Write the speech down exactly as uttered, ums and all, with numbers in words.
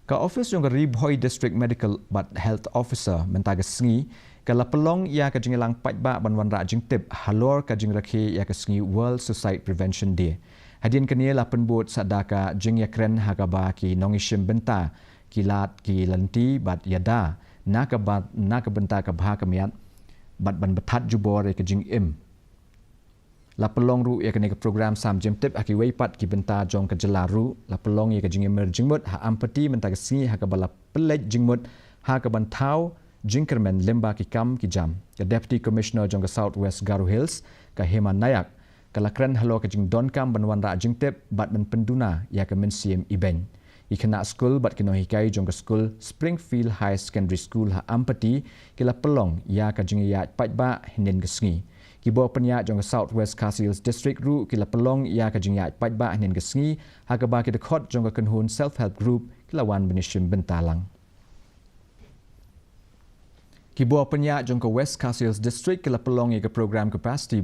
Ka office jong ka Ri Bhoi District Medical bad Health Officer mynta ka sngi ka la pynlong ïa ka jingïalang paidbah ban wanrah jingtip halor ka jingrakhe ïa ka sngi World Suicide Prevention Day. Hadien kane la pynbud sa da ka jingïakren ha kaba ki nongïashim bynta ki lad ki lynti bad ïada na ka ba-, na ka bynta ka bha ka miat bad ban bthat jubor ïa ka jingim. La pynlong ruh ïa kane ka program sam jingtip ha kiwei pat ki bynta jong ka jylla ruh. La pynlong ïa ka jingïamir jingmut ha Ampati mynta ka sngi ha kaba la pynleit jingmut ha ka ban thaw jingkyrmen lyngba ki kam ki jam. Ka Deputy Commissioner jong ka South West Garo Hills, ka Hema Nayak, ka la kren halor ka jingdonkam ban wanrah jingtip bad ban pynduna ïa ka mynsiem ibeiñ. Ki khynnah skul bad ki nonghikai jong ka skul Springfield High Secondary School ha Ampati ki la pynlong ïa ka jingïaid paidbah hynnin ka sngi. Ki bor pynïaid jong ka South West Khasi Hills District ruh ki la pynlong ïa ka jingïaid paidbah hynnin ka sngi ha kaba ki dkhot jong ka kynhun Self Help Group ki la wan ban ïashim bynta lang. Ki bor pynïaid jong ka West Khasi Hills District ki la pynlong ïa ka program Capacity